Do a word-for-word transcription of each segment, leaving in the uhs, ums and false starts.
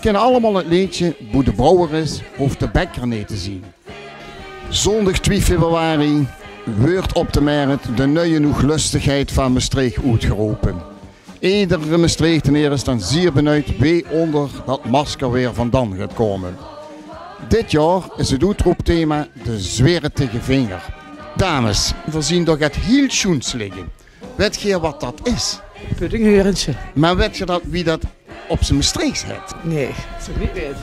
Kinne allemaol 't leedsje: boe de brouwer is, hoof de bekker neet te zien. Zoondag twie fibberwarie weurt op de Merret de nuie hoeglöstegheid vaan Mestreech oetgerope. Eder Mestreechteneer is daan zier benuid wee oonder dat masker weer vandan geit koume. Dit jaor is 't oetroopthema de zweretege vinger. Dames, veer zien toch get hiel sjoens ligke. Wèt geer wat dat is? Puddingheurentsje. Meh wèt geer dat, wie dat op z'n Mestreechs hèt? Nein, dat zouw iech neet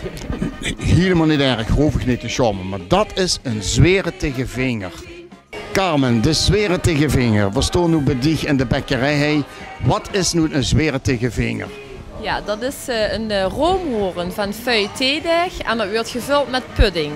weite. Hielemaol neet erg, hoof iech neet te sjaome, meh dat is 'ne zweretege vinger. Carmen, de zweretege vinger. Veer stoon noe bij diech in de bekkerij. Hey, wat is noe 'ne zweretege vinger? Jao, dat is, eh, 'ne, eh, roomhoorn vaan feuilleté-deig en dat weurt gevöld mèt pudding.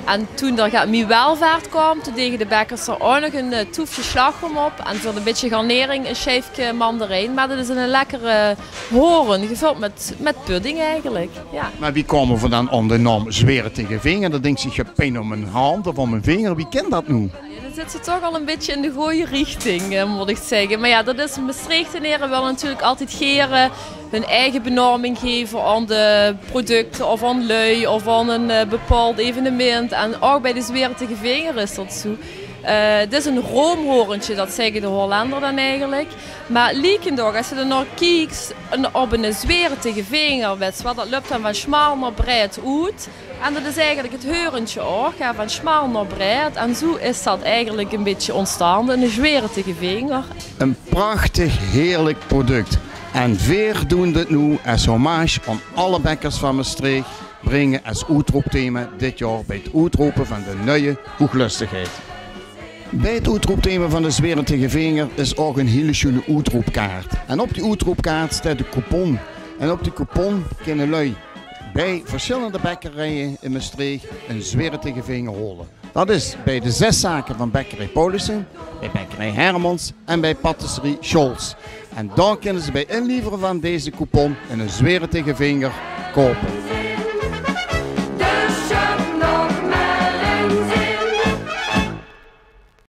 En toen d'r get mie welvaart kaom, toen dege de bekkers d'r ouch nog e, eh, toefke slaagroum op. En veur e bitsje garnering e sjijfke mandarijn. Meh dat is 'ne lekkere hoorn, gevöld mèt, mèt pudding eigelek. Jao. Meh wie koume veer daan aon de naom zweretege vinger? Daan dinks diech, iech höb pijn aon mien hand of aon mien vinger. Wie kin dat noe? Jao, daan zits te toch al e bitsje in de gooj richting, eh, moot iech zègke. Meh jao, dat is, Mestreechtenere wèlle natuurlek altied gere hun eige benaoming geve aon de producte of aon lui of aon e, eh, bepaold evenemint. En ouch bij de zweretege vinger is dat zoe. Eh, 't is e roomhoorntsje, dat zègke de Hollender daan eigelek. Meh liekend ouch, es te d'r nao kieks, op 'ne zweretege vinger, wèts te wel, dat löp daan vaan sjmaal nao breid oet. En dat is eigelek 't heurensje ouch, jao, vaan sjmaal nao breid. En zoe is dat eigelek e bitsje oontstande, 'ne zweretege vinger. E prachteg, hierlek product. En veer doen dit noe es hommage aon alle bekkers vaan Mestreech, bringe es oetroopthema dit jaor bij 't oetrope vaan de nuie hoeglöstegheid. Bij 't oetroopthema vaan de zweretege vinger is ouch 'n hiel sjoen oetroopkaart. En op die oetroopkaart steit 'ne coupon. En op die coupon kinne lui bij versjèllende bekkerije in Mestreech 'ne zweretege vinger hole. Dat is bij de zès zake vaan bekkerij Paulussen, bij bekkerij Hermans en bij patisserie Scholz. En dao kinne ze bij 't inlievere vaan dees coupon 'ne zweretege vinger koupe.